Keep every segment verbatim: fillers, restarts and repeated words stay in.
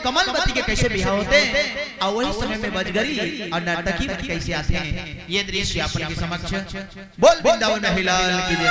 कमलवती के कैसे बिहाव होथे, अउ वही समय में बजगरी अउ नर्तकी मन कैसे आथे, ये दृश्य अपन के समक्ष। बोल वृंदावन बिहारी लाल की जय।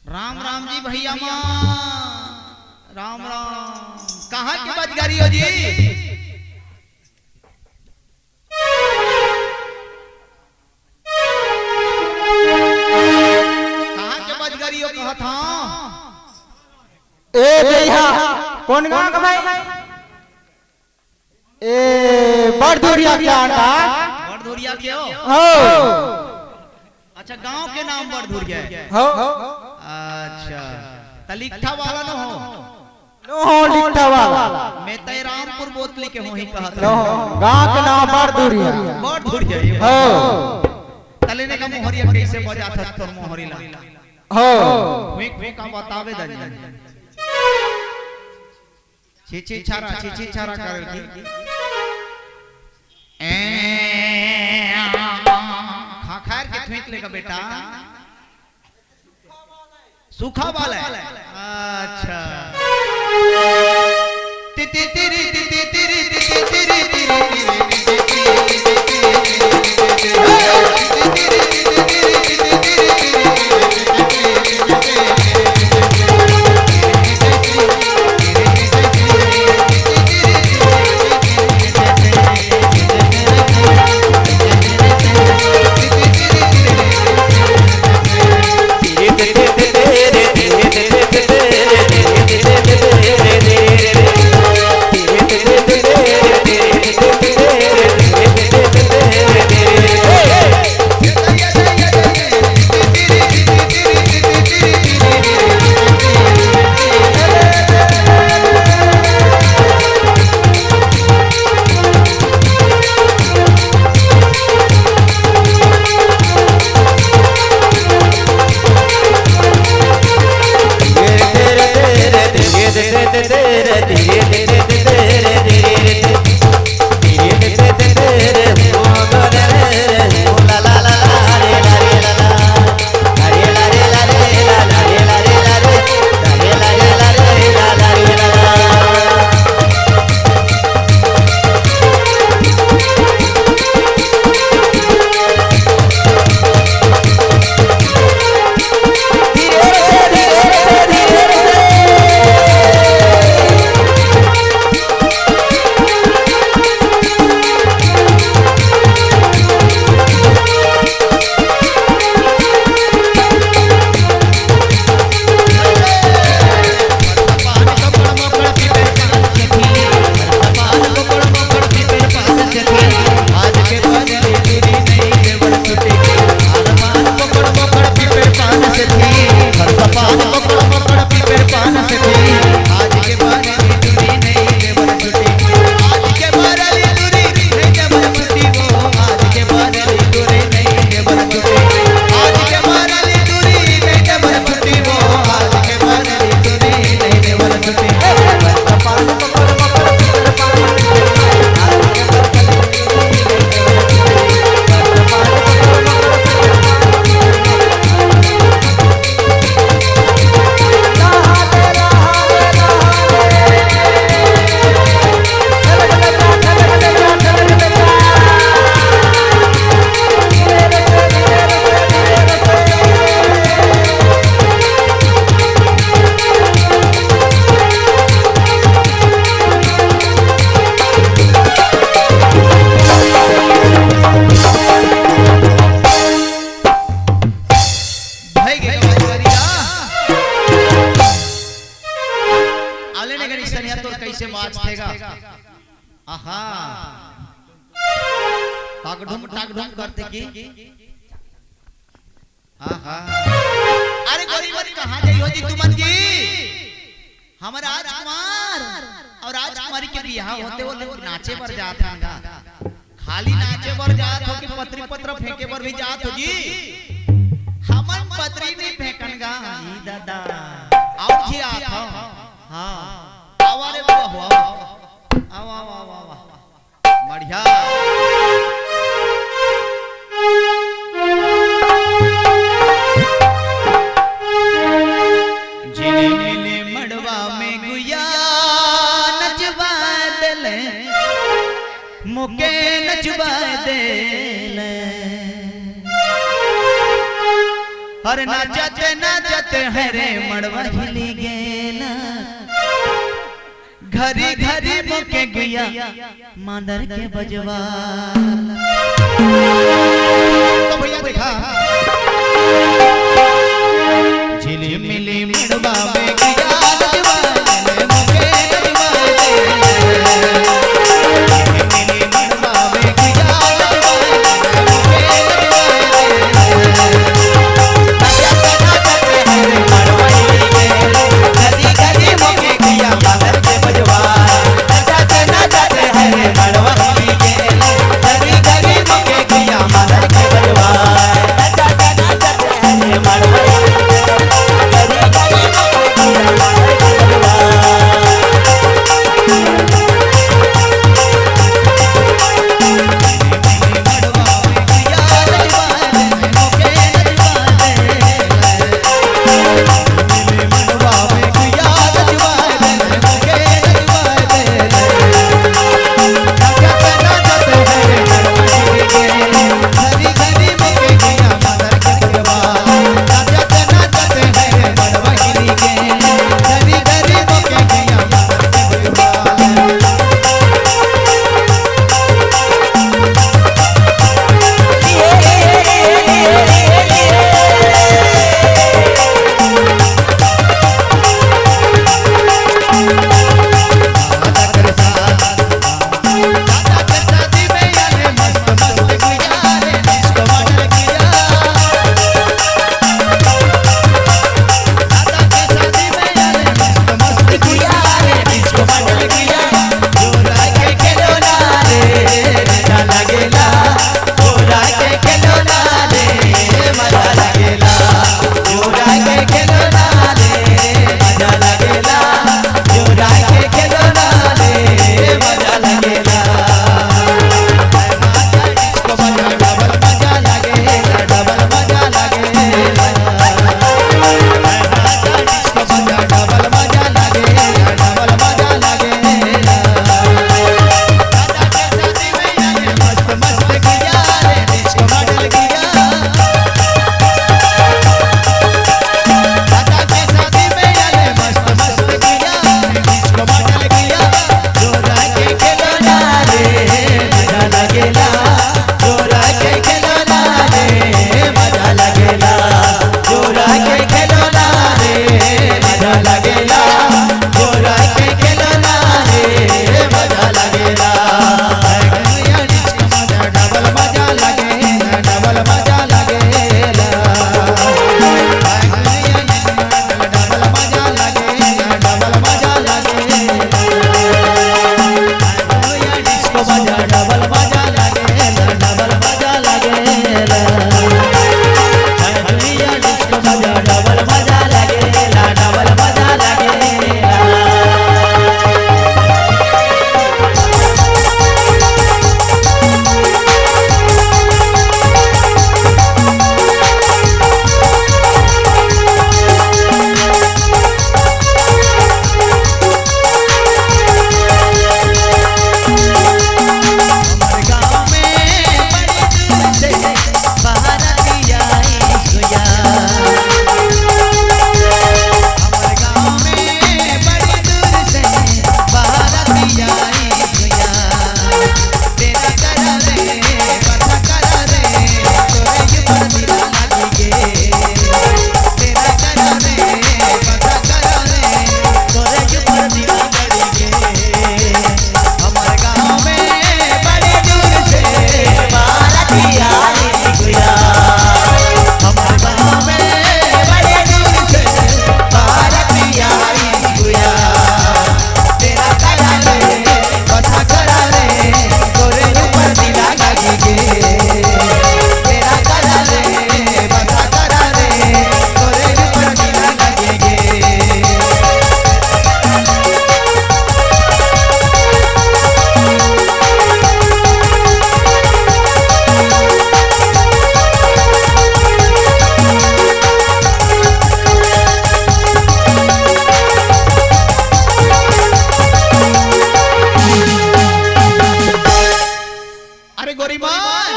राम राम जी भैया माँ, राम राम। कहाँ के बजगरी हो जी? कहाँ के बजगरी हो कहत हँव? ए भैया, कोन गाँव के भाई? ए, बड़धुरिया के अंडा। बड़धुरिया के हो? हो। अच्छा, गांव के नाम बड़धुरिया हे। हो। अच्छा, त लिखठा वाला न हो? न हो, लिखठा वाला। मैं तय रामपुर बोतली के होही कहत न हो, रहूं। गांव के नाम बड़धुरिया। बड़धुरिया हे। हो। तले ने का मोहरिया कैसे बजाथस तोर मोहरी ला? हो। हुई, हुई का बतावे दा जी। छीछी छारा, छीछी छारा करल की। ए, खा खार के थुइक लेगा बेटा। सूखा वाला है। अच्छा। ति ति तिरी, ति ति तिरी, ति ति तिरी, ति ति तिरी, ति ति तिरी। आहा। टागढुम टागढुम करथे कि। आहा। अरे गोरी मन कहाँ जाई हो जी तुमन जी? हमर राजकुमार अउ राजकुमारी के बिहाव होथे, वो लोग नाचे बर जात हन गा। खाली नाचे बर जात हो कि पतरी पतरा फेंके बर भी जात हो जी? हमन पतरी नइ फेंकन गा। ई दादा। अउ जी आत हो। हाँ। आवा रे बाबा हो, आवा। आवा, आवा, आवा, आवा। बढ़िया। झिलिमिली मड़वा में गुया नचवा देले, मोके नचवा देले। अरे नाचत नाचत हरे मड़वा हिली गेला। घरी घरी मोके गुया मांदर के बजवा। तो भैया देखा, झिलिमिली मड़वा में गुया बजवा, मोके बजवा। झिलिमिली मड़वा में गुया बजवा, मोके बजवा। मन,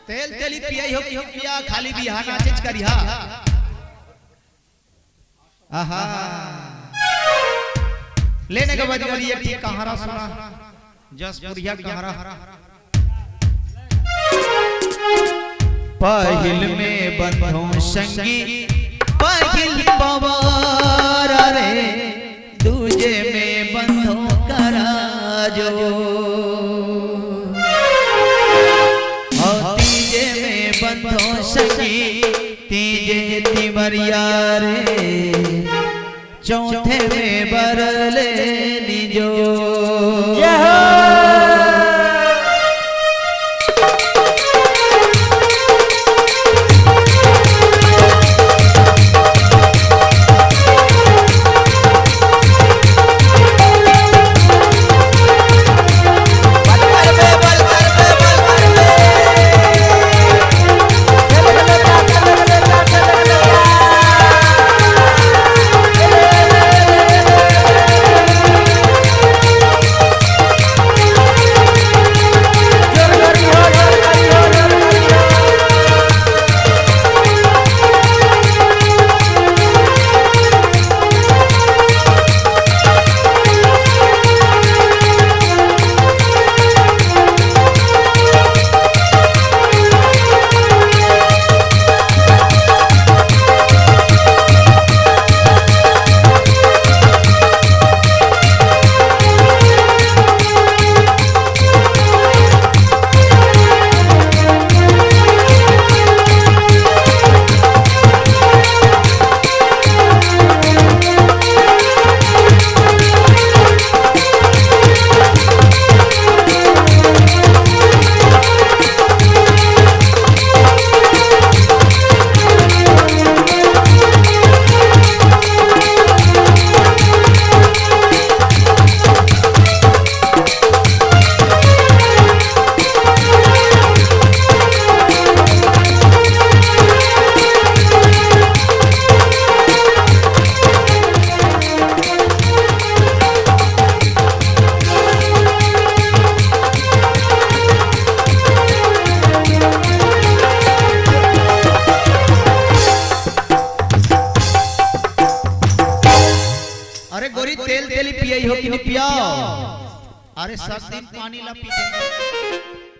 तेल तेली पियई हो कि पिया, खाली बिहा नाचेच करिहा। आहा। लेने के बाद बोली एक ठी कहारा सुना, जसपुरिया कहारा। पहिल में बंधो संगी, पहिल पवार रे, दूजे में बंधो करा जो। और तीजे में बंधो संगी, तीजे तिमरिया रे, चौथे में बर लेनी जो। जय हो। अरे गोरी, तेल तेली पियई हो कि नहीं पिया? अरे सब दिन पानी ला पीथे।